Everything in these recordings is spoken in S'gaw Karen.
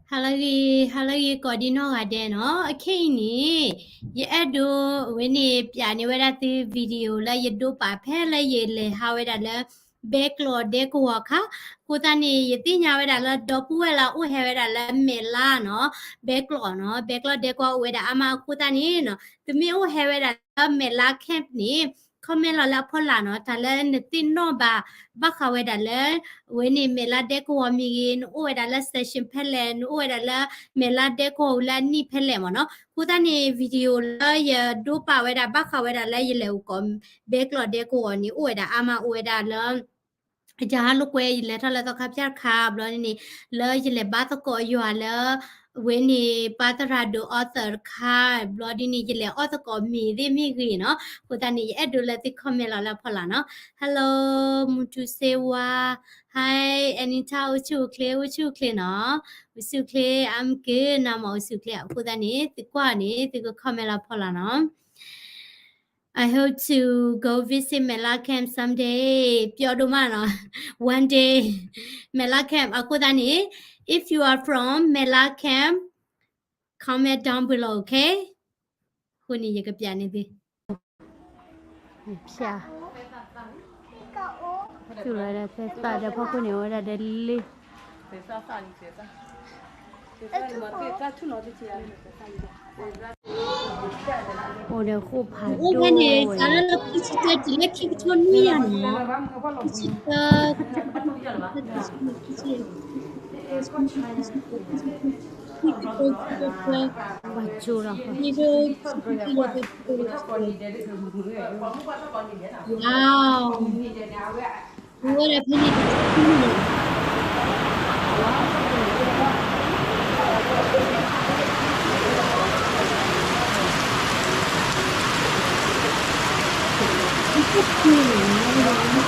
ဟါလၢဂ့ၤ, ဟါလၢဂ့ၤကိးဒံနီၢ်ဂၤဒဲးနီၤ. အခဲအံၤန့ၣ် ယအဲၣ်ဒိးအဝဲန့ၣ် ပျးန့ၢ်ဝဲဒၣ်သု video လၢယဒိပာ်ဖဲလၢယလဲၤဟးဝဲဒၣ်လၢ ဘဲကျိးဒဲကဝီၤခါ. အဃိသတးန့ၣ် ယသ့ၣ်ညါဝဲဒၣ်လၢဒီပုၢ်ဝဲၢ်လၢအိၣ်ဟဲဝဲဒၣ်လၢမဲာ်လါနီၤ, ဘဲကျိးနီၤ, ဘဲကျိးဒဲကဝီၤအိၣ်ဝဲဒၣ်အါမး. အဃိသတးန့ၣ်နီၤ သုမ့ၢ်အိၣ်ဟဲဝဲဒၣ်လၢမဲာ်လါ camp န့ၣ် comment လီၤလၢအဖီလာ်နီၤ, တၢ်လၢနသ့ၣ်နီၣ်ဘၣ် ဘၣ်ဃးဝဲဒၣ်လၢ အဝဲန့ၣ် မဲာ်လါဒဲကဝီၤမ့ၢ်ဂ့ၤ, နအိၣ်ဝဲဒၣ်လၢ section ဖဲလဲၣ်, နအိၣ်ဝဲဒၣ်လၢ မဲာ်လါဒဲကဝီၤလၢအနံၣ်ဖဲလဲၣ်မ့ၢ်နီၤ. အဃိသတးန့ၣ် video လၢယဒိပာ်ဝဲဒၣ် ဘၣ်ဃးဝဲဒၣ်လၢယလဲၤအိၣ်ကိး ဘဲကျိးဒဲကဝီၤန့ၣ် အိၣ်ဝဲဒၣ်အါမး, အိၣ်ဝဲဒၣ်လၢ ယဟးလိာ်ကွဲ ယလဲၤထီၣ်လၢသီခါဖၠၣ်တခါ ဘျီဒ်န့ၣ် လၢယလဲၤဘါသကိးယွၤလၢ အဝဲန့ၣ် ပၢ်သရၣ်ဒိၣ် author တခါ, ဘျီဒ်န့ၣ် ယလဲၤအီၣ်သကိးမ့ၤသ့ၣ်မ့ၢ်ဂ့ၤနီၤ. အဃိသတးန့ၣ် ယအဲၣ်ဒိးလၢသု comment လီၤလၢအဖီလာ်နီၤ. Hello မူထူစ့ဝါ, hi Anita, အိၣ်ဆူၣ်အိၣ်ချ့, အိၣ်ဆူၣ်အိၣ်ချ့နီၤ, အိၣ်ဆူၣ်အိၣ်ချ့, I'm good, နၤမ့ၢ်အိၣ်ဆူၣ်အိၣ်ချ့. အဃိသတးန့ၣ် သုကွၢ်န့ၣ် သုက comment လီၤဖီလာ်နီၤ. I hope to go visit Mela Camp someday. ပျီဒိၣ်မးနီၤ, one day. Mela Camp အဃိသတးန့ၣ် if you are from Mela Camp, comment down below, okay? အဃိန့ၣ် ယကပျးန့ၢ်သု ဖျါ သူၣ်လီၤဒၣ်သဲသၣ်ဒီးဖီခိၣ်န့ၣ် အိၣ်ဝဲဒၣ်ဒီးလ့ အိၣ်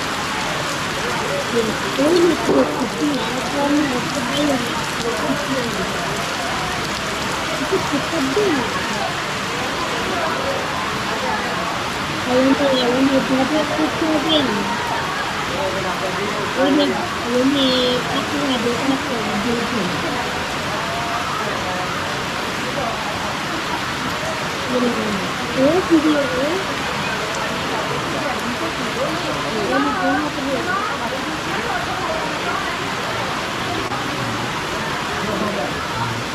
ဒီးဃိၣ်ဖးဒိၣ်ဝဲ အိၣ်ဖဲန့ၣ် စးထီၣ်လၢခံဆံတၢတုၤလၢခံကထိနွံယၤန့ၣ်လီၤ. ခံဆံတၢ ခံဆံလွံၢ် ခံ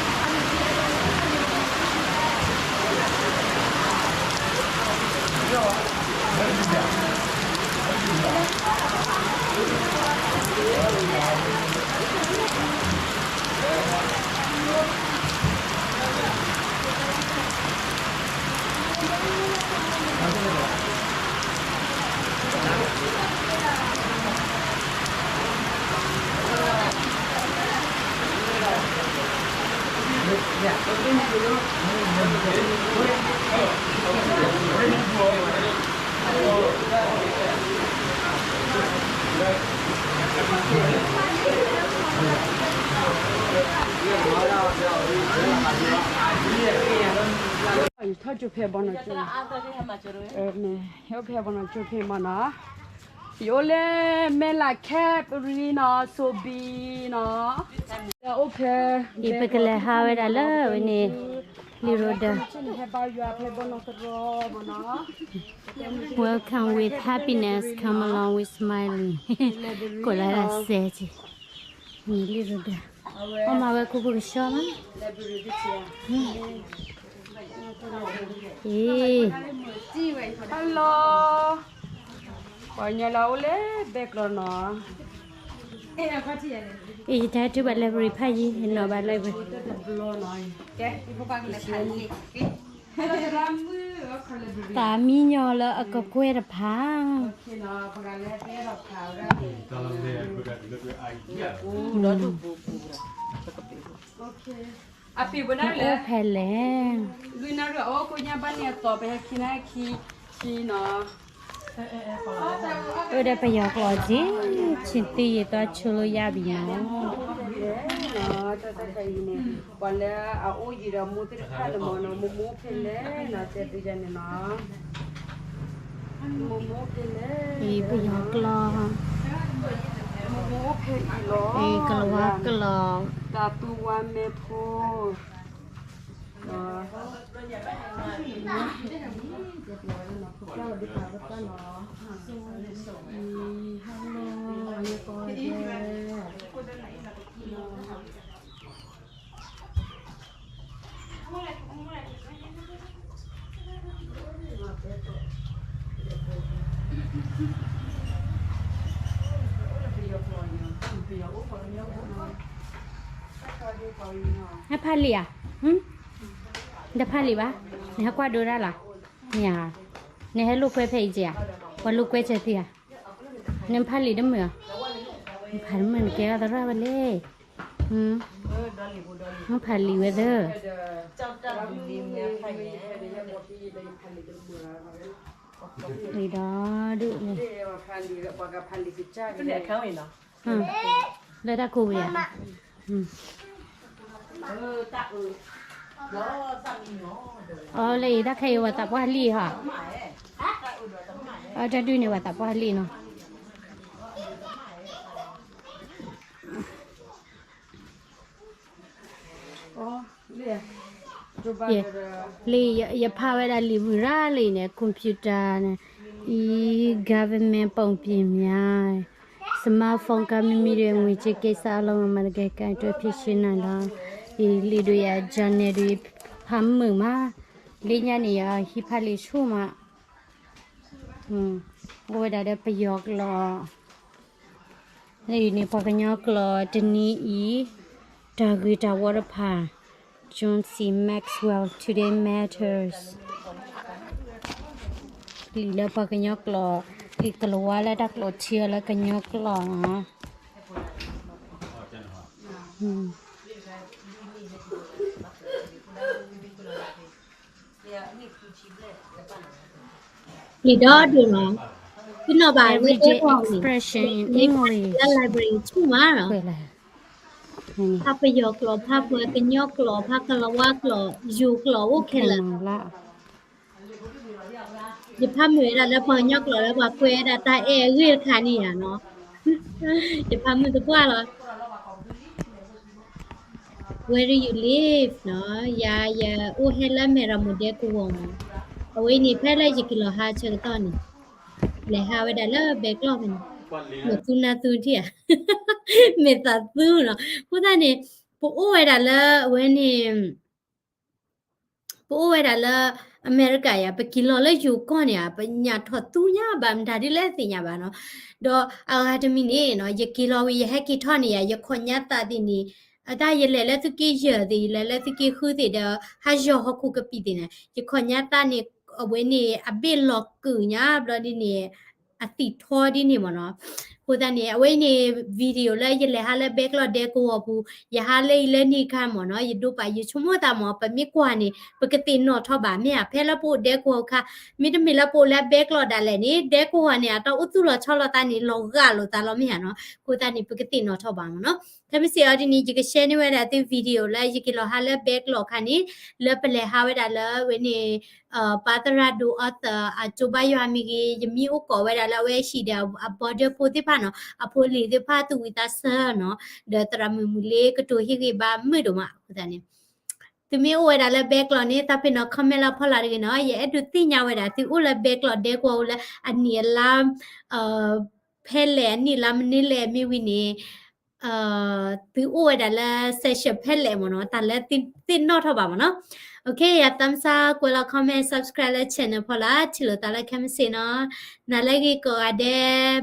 ဆံယဲၢ် ခံဆံယဲၢ် ခံဆံယဲၢ် ခံဆံယဲၢ် ခံဆံယဲၢ် ခံဆံယဲၢ် ပှၤကၠိလီၤ Wow. ဝဲဒၣ်ဖဲန့ၣ် ယထီၣ်ကၠိဖဲဘီနီၢ်ကၠိ, ယအိၣ်ဖဲဘီနီၢ်ကၠိဖဲမ့ၢ်နီၤ, ယအိၣ်လၢမဲၢ်လးခဲပရံနီၤ, စိဘံနီၤ, အိၣ်ဖဲ, အံၤပကလဲၤဟးဝဲဒၣ်လၢဝဲန့ၣ် လံာ်ရိဒၢ Welcome with happiness, come along with smiling. ကိးလၢဒၣ်စဲက့ၤ, လံာ်ရိဒၢ, အမၤဝဲခိခိၣ်ကဆှီမး, အ့, hello, ပှၤကညီလၢအိၣ်လၢဘဲကျိးနီၤ, အ့ ယတၢ်ထုဘၣ် library ဖးယံၤ ယနီၣ်ဘၣ် library တၢ်မံညီလၢအကကွဲၢ်တဖၣ်, အိၣ်ဖဲလဲၣ်, အိၣ်ဒီးပယီၤကျိာ်က့ၤ, ဆံးသံယံာ် သွားချိုလို့ရပြီနော်. ပှၤလၢအအိၣ်ယံၤဒီး မိၢ်သ့ၣ်တဖၣ်န့ၣ်မ့ၢ်နီၤ, မိၢ်မိၢ်ဖဲလဲၣ်နီၤ, တဲသ့ၣ်ညါန့ၣ်နီၤ, မိၢ်မိၢ်ဖဲလဲၣ်, အံၤပယီၤကျိာ်, မိၢ် ကလၤဝါကျိာ် တၢ်သူဝါမဲဖိ ဟဲဖးလံာ်ဧါ, တဖးလံာ်ဘၣ်, နဟဲကွၢ်ဒိဒၣ်လီၤ, မ့ၢ်ဧါ, နဟဲလိာ်ကွဲဖဲအံၤက့ၤဧါ, ပှၤလိာ်ကွဲစၢၤသ့ဧါ, နဖးလံာ်တမုာ်ဧါ, နဖးတမုာ်နကဲထီၣ်သရၣ်ဝဲလဲၣ်, နဖးလံာ်ဝဲသၢ လံာ်ဒီဒုန့ၣ်, လၢတၢ်ကိးဝဲဧါ, အီ လၢအံၤတၢ်ခဲအံၤဝဲသးပှၢ်လံာ်ဟီ, အီ တၢ်ဒုန့ၣ်ဝဲသးပှၢ်လံာ်နီၤ. လံာ် ယဖးဝဲဒၣ်လံာ်ဝံၤရၣ်လံာ်န့ၣ် computer န့ၣ်, e-government ပုံပြင်များ, smartphone က မိမိတို့ ငွေကြေးကိစ္စအားလုံး မှန်မှန်ကန်ကန် တွေ့ရှိနိုင်တာ, လံာ်ဒုးယၤ journal ဒုး ဖးမုာ်မး, လၢညါန့ၣ် ယဟံးဖးလံာ်ဆူၣ်မး, အိၣ်ဝဲဒၣ်ဒီးပယီၤကျိာ် လၢအံၤန့ၣ် ပှၤကညီကျိာ်တနံၤအံၤ တၢ်ဂ့ၤတၢ်ဝါတဖၣ်, John C Maxwell, Today Matters, လံာ်လၢပှၤကညီကျိာ်, လံာ်ကလၤဝါလၢတၢ်ကျိးထံအီၤလၢကညီကျိာ်နီၤ. လံာ်ဒီဒိၣ်နီၤ, သုနီၣ်ဘၣ်လၢအဲၣ်ပီၣ်န့ၣ်, လၢ library ဆူၣ်မးနီၤ, ဖးပယီၤကျိာ် ဖးပှၤကညီကျိာ် ဖးကလၤဝါကျိာ် ယိၤကျိာ်အိၣ်ခဲလၢာ် ယဖးမုာ်ဝဲဒၣ်လၢပှၤကညီကျိာ်လၢပှၤကွဲးဝဲဒၣ်တၢ်အဲၣ်အဂ့ၢ်တခါန့ၣ်ဧါနီၤ, ယဖးမုာ်သပှၢ်လီၤ. Where do you live နီၤ, ယၤ ယအိၣ်ဟဲလၢမဲၢ်ရမိၢ်ဒဲကဝီၤမး, အဝဲန့ၣ် ဖဲလၢယက့ၤလီၤဟါဆၢကတီၢ်န့ၣ်, လဲၤဟးဝဲဒၣ်လၢဘဲကျီၢ်ဖဲန့ၣ်, မ့ၢ်သူနၢ်သူထံၣ်ဧါ, မ့ၢ်သးသူနီၤ, အဃိသတးန့ၣ်, ပအိၣ်ဝဲဒၣ်လၢအဝဲန့ၣ် ပအိၣ်ဝဲဒၣ်လၢအမဲရကၤယၤ, ပက့ၤလီၤလၢယိၤကီၢ်န့ၣ်ဧါ, ပညၣ်ထီၣ်သူညါဘၣ်မတၤဒ်လဲၣ်သ့ၣ်ညါဘၣ်နီၤ, ဒီးအဂၤတမံၤန့ၣ်နီၤ, ယက့ၤလီၤဝံၤ ယဟဲက့ၤထီၣ်န့ၣ်ယၤ, ယခီၣ်ညါသးသ့ၣ်န့ၣ်, အတၢ်ယလဲၤလၢသုးက့ယဲၢ်သ့ၣ်, ယလဲၤလၢသုးက့ဃုသ့ၣ်ဒီး ဟးယီၤဟီၣ်ခိၣ်ကပံာ်သ့ၣ်န့ၣ်, ယခီၣ်ညါသးန့ၣ်, အဝဲန့ၣ် အဘ့ၣ်လီၤကုာ်ညါဘျီဒ်န့ၣ် အသံၣ်ထီဒ်န့ၣ်မ့ၢ်နီၤ. အဃိသတးန့ၣ် အဝဲအံၤန့ၣ် video လၢယလဲၤဟးလၢဘဲကျီၢ်ဒဲကဝီၤပူၤ, ယဟးလၢအံၤလၢန့ၣ်အခါမ့ၢ်နီၤ, ယဒိးပာ်ယဆိကမိၣ်သးမ့ၢ် ပမ့ၢ်ကွၢ်န့ၣ် ပကသ့ၣ်နီၣ်ထီၣ်ဘၣ်မ့ၢ်ဧါ, ဖဲလၢပအိၣ်ဒဲကဝီၤအခါ, မ့တမ့ၢ်လၢပအိၣ်လၢဘဲကျီၢ်ဒၣ်လဲာ်န့ၣ်, ဒဲကဝီၤန့ၣ် အတၢ်အိၣ်သူၣ်လီၤဆီလီၤသးန့ၣ် လီၤဂာ်လိာ်သးလီၤမ့ၢ်ဧါနီၤ. အဃိသတးန့ၣ် ပကသ့ၣ်နီၣ်ထီၣ်ဘၣ်မ့ၢ်နီၤ. ခဲမုၢ်ဆ့ၣ်အီၤဒ်န့ၣ် ယက share န့ၢ်ဝဲဒၣ်သု video လၢယက့ၤလီၤဟးလၢဘဲကျီၢ်အခါန့ၣ်, လၢပလဲၤဟးဝဲဒၣ်လၢဝဲန့ၣ် ပၢ်သရၣ်ဒိၣ် author အကၠိဘါယွၤမ့ၢ်ဂ့ၤ, ယမံအိၣ်ကိးဝဲဒၣ်လၢအဝဲဟံၣ်ဒီးအ boarder ဖိသ့ၣ်တဖၣ်နီၤ, အဖိအလံၤသ့ၣ်တဖၣ်သူၣ်ဝံၣ်သးဆၢနီၤ, ဒီးသရၣ်မုၣ်မုၢ်လ့ကတိၤဟ့ၣ်ဂံၢ်ဘါမုာ်ဒိၣ်မးအဃိသတးန့ၣ်, သုမ့ၢ်အိၣ်ဝဲဒၣ်လၢဘဲကျီၢ်န့ၣ် သးပ့ၤနီၣ် comment လၢဖီလာ်တဂ့ၤနီၤ, ယအဲၣ်ဒိးသ့ၣ်ညါဝဲဒၣ် သုအိၣ်လၢဘဲကျီၢ်ဒဲကဝီၤအိၣ်လၢအနံၣ်အလါ ဖဲလဲၣ်အနံၣ်လါမနုၤလဲၣ်မ့ၢ်ဝံၤန့ၣ်, သုအိၣ်ဝဲဒၣ်လၢ section ဖဲလဲၣ်မ့ၢ်နီၤ, တၢ်လၢသ့ၣ်နီၣ်ထီၣ်ဘၣ်မ့ၢ်နီၤ. ယ thumbs up ကွဲးလီၤ comment subscribe လၢ channel ဖီလာ် ထံၣ်လိာ်သးလၢခဲမုၢ်ဆ့ၣ်နီၤ, နၤလၢအဂ့ၤကိးဂၤဒဲး